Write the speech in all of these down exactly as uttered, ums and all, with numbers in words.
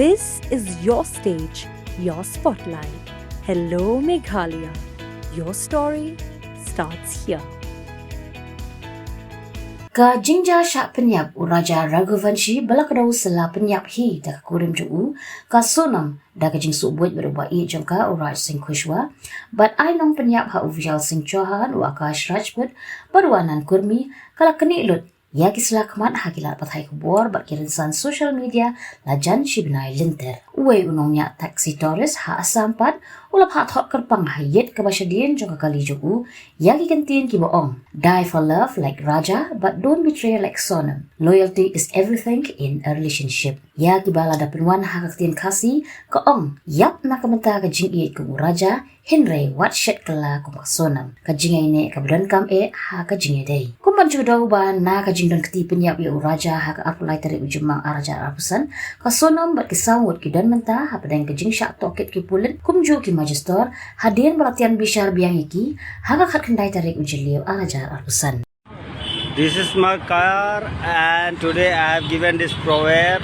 This is your stage, your spotlight. Hello, Meghalaya. Your story starts here. Ka jingjia shah pynïap u Raja Raghuvanshi ba la kdew sla pynïap hi da ka kurim jong u, ka Sonam, da ka jingsuh buit bad u ba ïeit jong ka u Raj Singh Kushwaha, bad ai nongpynïap ha u Vishal Singh Chauhan, u Akash Rajput bad u Anand Kurmi, ka la knieh lut ïa ki sla khmat ha ki lad pathai khubor bad ki rynsan social media la jan shi bnai lynter. Uwei u nongñiah taxi tourist ha Assam pat u la phah thok kyrpang ha ïit kaba shadien jong ka kali jong u ïa ki kyntien kiba ong, "Die for love like Raja, but don't betray like Sonam. Loyalty is everything in a relationship." Ïa kiba la da pynwan ha ka ktien Khasi ka ong, "Ïap na ka bynta ka jingïeit kum u Raja, hynrei wat shet kylla kum ka Sonam." Ka jingïaineh kaba donkam eh ha ka jingïadei. Kum ban ju kdew ba na ka jingdon kti pynïap ïa u Raja ha ka arphew lai tarik u Jymmang ar hajar arphew san, ka Sonam bad ki saw ngut ki don mynta hapdeng ka jingshah tohkit ki pulit kumjuh ki majistor, hadien ba la tian bishar biang ïa ki ha ka khatkhyndai tarik u Jylliew ar hajar arphew san. This is my car, and today I have given this proverb,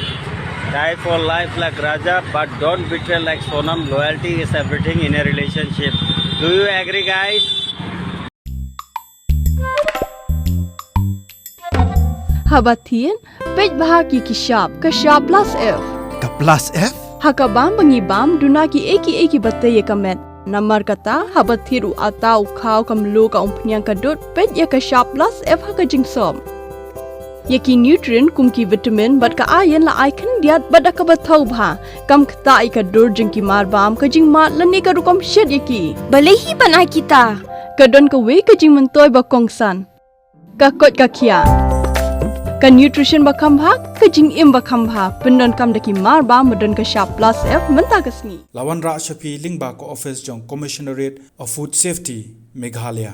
"Die for life like Raja, but don't betray like Sonam. Loyalty is everything in a relationship." Do you agree, guys? Haba thied, peit bha ki ki shap, ka shap plus F. Ka plus F? Ha ka bam ba ngi bam, duna ki ei ki ei kiba tei ïa ka met. Namar kata, haba thied u atta u khaw ka mluh ka umphniang ka dud, peit ïa ka shap plus F ha ka jingsop. Ïa ki nutrient kum ki vitamin bad ka iron la ai khyndiat bad da kaba thaw bha. Kam ktah ïa ka dur jong ki mar bam, ka jingmad lane ka rukom shet ïa ki. Balei hi ban ai kita? Ka don kawei ka jingmyntoi ba kongsan. Ka koit ka khiah. Ka nutrition ba kham bha, ka jingim ba kham bha. Pyndonkam da ki mar bam ba don ka shap plus F mynta ka sngi. La wanrah sha phi lyngba ka office jong Commissionerate of Food Safety, Meghalaya.